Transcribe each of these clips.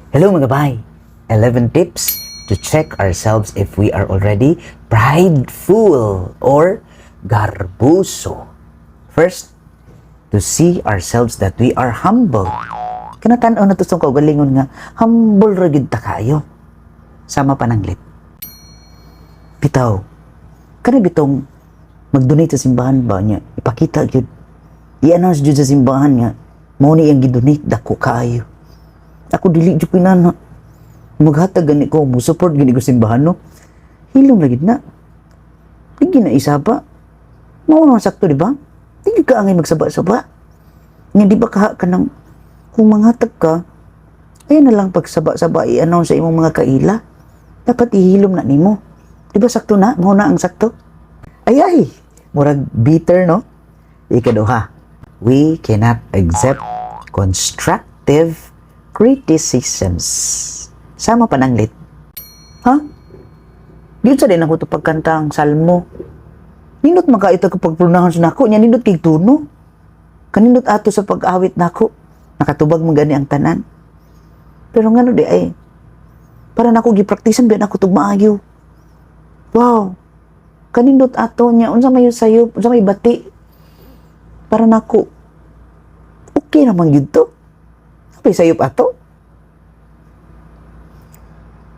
Hello, mga bay! 11 tips to check ourselves if we are already prideful or garbuso. First, to see ourselves that we are humble. Kanatan-aw nato sa kaugalingon nga humble ra gyud ta kayo. Sama pananglit. Bitaw, kana bitong mag-donate sa simbahan ba niya, ipakita gyud. I-announce gyud sa simbahan nga mao ni ang gi-donate, dako kaayo. Ako, dili jud ko inana. Maghatag gani ko, mo support gani ko simbahan, no. Hilom lagi na. Di na isaba. Mao naman sakto, di ba? Di ka angay magsaba-saba. Nga di ba kaha ka ng kung manghatag ka, ayun na lang pagsaba-saba i-announce sa imong mga kaila. Dapat ihilom na nimo. Di ba sakto na? Mao na ang sakto. Ay ay, murag bitter, no? Ikaduha, we cannot accept constructive criticisms. Sama pananglit. Ha? Di sa din ako to pagkanta ang salmo. Nindot man ka ito kapag prunahan sa nako, nya nindot kay tuno. Kanindot ato sa pag-awit nako. Nakatubag mo gani ang tanan. Pero ngano di ay para nako gipraktisan biyan ako tug maayo. Wow. Kanindot ato niya, unsa may sayop, unsa may bati. Para nako okay naman gyud to. Apay sayop ato.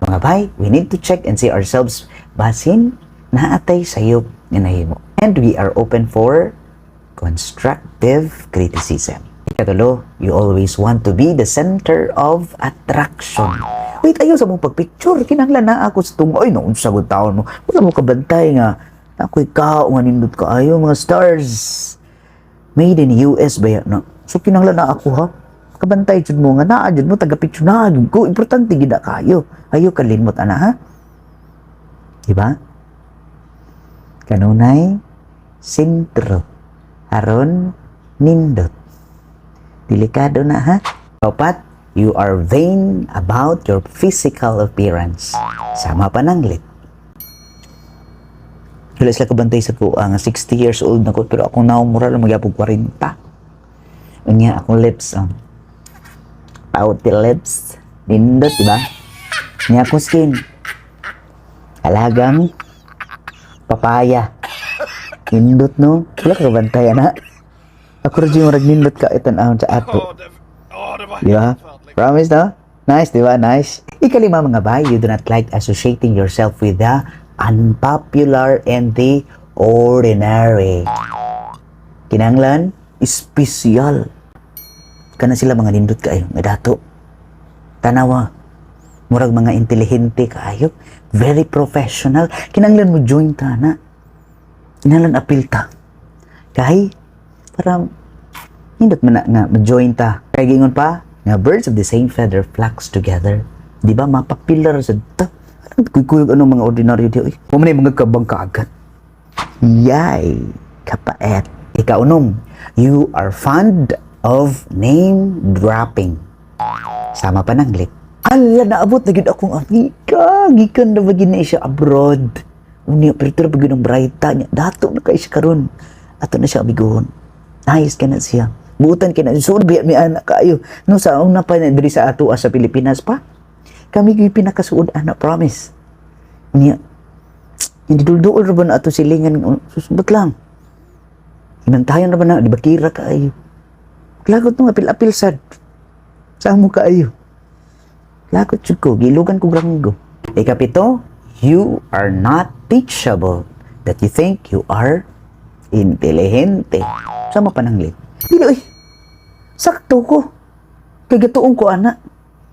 Mga bay, we need to check and see ourselves basin naatay sayop nga nahimo. And we are open for constructive criticism. Ikatulo, you always want to be the center of attraction. Wait, ayaw sa mong pagpicture. Kinahanglan na ako sa tungo. Ay, noon sagot taon mo. Wala mo kabantay nga. Ako'y kao nga nindot kaayo mga stars. Made in US ba yan? No? So, kinahanglan na ako, ha? Kabantay jud mo nga naa jud mo taga-picture na jud ko. Importante gid na kayo. Ayo kalimot ana, ha? Diba? Kanunay sentro aron nindot. Delikado na, ha? Kapat, you are vain about your physical appearance. Sama pananglit. Wala sila kabantay sa ko, nga 60 years old na ko, pero akong naong mura lang magyapog 40. Unya, akong lips, oh. Pouty lips. Nindot, di ba? Nya akong skin. Alagang papaya. Nindot, no? Wala ka kabantay, ana. Ako rin yung murag nindot ka itan-ahon sa ato. Di ba? Promise, no? Nice, di ba? Nice. Ikalima, mga bay, you do not like associating yourself with the unpopular and the ordinary. Kinanglan, espesyal. Kana sila mga nindot kaayo, nga dato. Tanawa, murag mga intelihente kaayo, very professional. Kinanglan mo join ta na. Kinanglan apil ta. Kay, para nindot man na nga ma-join ta. Kay gingon pa, nga birds of the same feather flocks together. Di ba mapapilar sa ta? Anong kuy-kuyog ano mga ordinaryo di oy. Mo man mga kabang kaagad. Yay, kapaet. Ikaunom, you are fond of name dropping. Sama pananglit. Ala, naabot na gyud akong amiga. Gikan na ba gyud na siya abroad. Unya, pero ito na ba gyud ang brighta niya. Dato na kay siya karon. Ato na siya amigohon. Nice ka na siya. Buutan ka na. Suod biya mi anak kayo. No, sa una pa na diri sa ato sa Pilipinas pa. Kami gyud pinakasuod ana, promise. Unya, hindi dulduol ra ba na ato silingan, susubot lang. Hinantayan ra ba na, di ba kira kaayo. Lagot no, apil-apil sad. Sa mo kaayo. Lagot jud ko, gilugan ko granggo. Ikapito, you are not teachable. That you think you are intelihente. Sama pananglit. Dili oy. Sakto ko. Kay gatuon ko ana.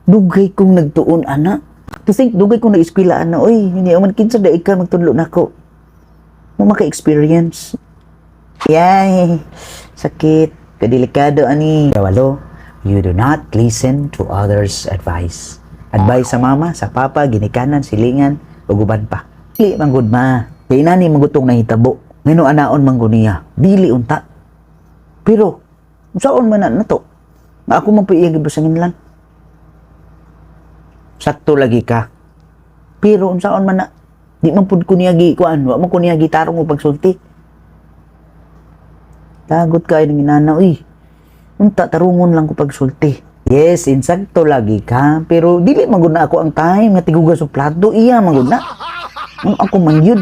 Dugay kong nagtuon ana. To think dugay kong nag-eskwela ana oy. Hindi man kinsa da ikaw magtudlo nako. Mo maka-experience. Yay! Sakit. Kadelikado ani. Kawalo, you do not listen to others' advice. Advice sa mama, sa papa, ginikanan, silingan, ug uban pa. Dili man gud, ma. Kay nani magutong nahitabo. Ngano anaon man gud niya. Dili unta. Pero unsaon man na nato? Nga ako man pa iyang gibasangin lang. Sakto lagi ka. Pero unsaon man na di man pud ko niya gi kuan, wa man ko niya gitarong og pagsulti. Lagot kay ng inana uy. Unta tarungon lang ko pagsulti. Yes, insakto lagi ka, pero dili man gud na ako ang time nga tigugas og plato, iya man gud na. Ang ako man yun.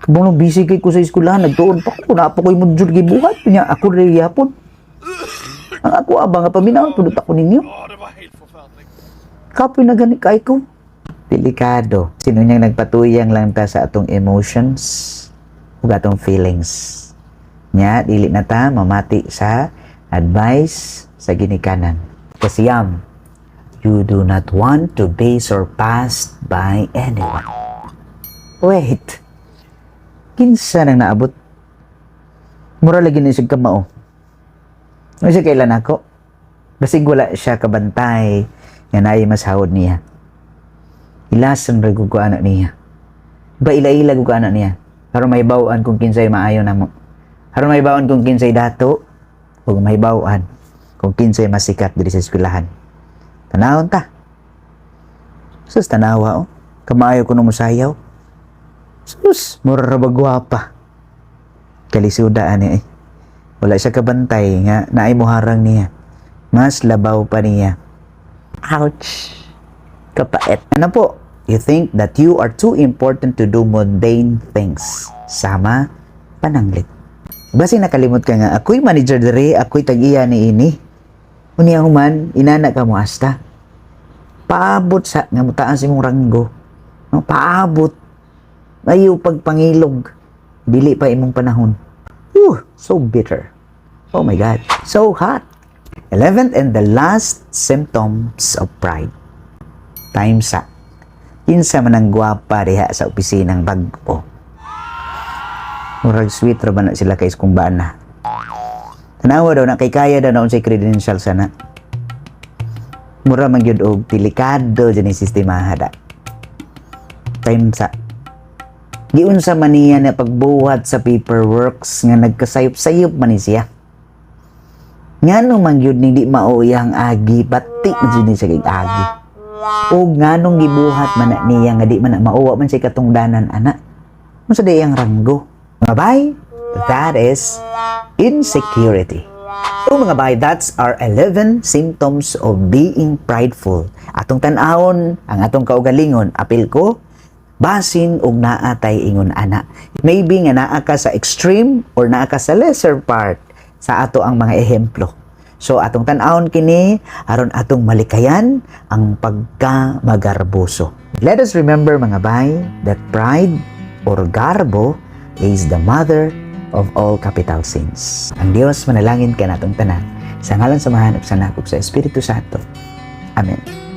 Kuno busy kay ko sa eskwelahan, nagtuon pa ko, naa pa ko'y module gibuhat nya ako rin gyapon. Ang ako abang nga paminawon pud ako ninyo. Åh, det var helt forfærdeligt. Kapoy na gani kay ko. Delikado. Sino niyang nagpatuyang lang ta sa atong emotions ug atong feelings. Nya dili na ta mamati sa advice sa ginikanan. Kasiyam, you do not want to be surpassed by anyone. Wait. Kinsa nang naabot? Mura lagi ni siya kamao. Ano siya kailan ako? Basig wala siya kabantay nga naay mas hawod niya. Ilasan ra ko anak niya. Ba ila-ila ko anak niya. Aron mahibaw-an kung kinsay maayo namo. Aron mahibaw-an kung kinsay dato ug mahibaw-an kung kinsay masikat diri sa eskwelahan. Tanawon ta. Sus, tanawa oh. Kamaayo ko musayaw. Sus, mura ra ba gwapa. Kalisuda ani eh. Wala siya kabantay nga naay muharang niya. Mas labaw pa niya. Ouch. Kapait. Ano po? You think that you are too important to do mundane things. Sama, pananglit. Basi nakalimot ka nga, ako'y manager diri, ako'y tag-iya ni ini. Unya human, inana ka mo asta. Paabot sa nga mutaas imong ranggo. No, paabot. Ayaw pagpangilog. Dili pa imong panahon. Whew, so bitter. Oh my God, so hot. 11th and the last symptoms of pride. Time sa. Kinsa man ang gwapa diha sa opisinang bag-o. Murag sweet ra ba na sila kay kung bana. Tanawa daw na kay kaya daw na unsay credentials sana. Mura man gyud og delikado dyan ni sistema da. Time sa. Giunsa man niya na pagbuhat sa paperworks nga nagkasayop-sayop man ni siya. Ngano man gyud ni di mao iyang agi, bati man gyud ni siya kay agi. O nganong gibuhat man na niya nga di man na mauwa man siya katungdanan ana. Unsa di iyang ranggo? Mga bay, that is insecurity. So mga bay, that's our 11 symptoms of being prideful. Atong tan-awon ang atong kaugalingon, apil ko, basin og naa tay ingon ana. Maybe nga naa ka sa extreme or naa ka sa lesser part sa ato ang mga ehemplo. So atong tan-awon kini aron atong malikayan ang pagka magarboso. Let us remember, mga bay, that pride or garbo is the mother of all capital sins. Ang Dios manalangin kanatong tanan. Sa ngalan sa Amahan ug sa Anak ug sa Espiritu Santo. Amen.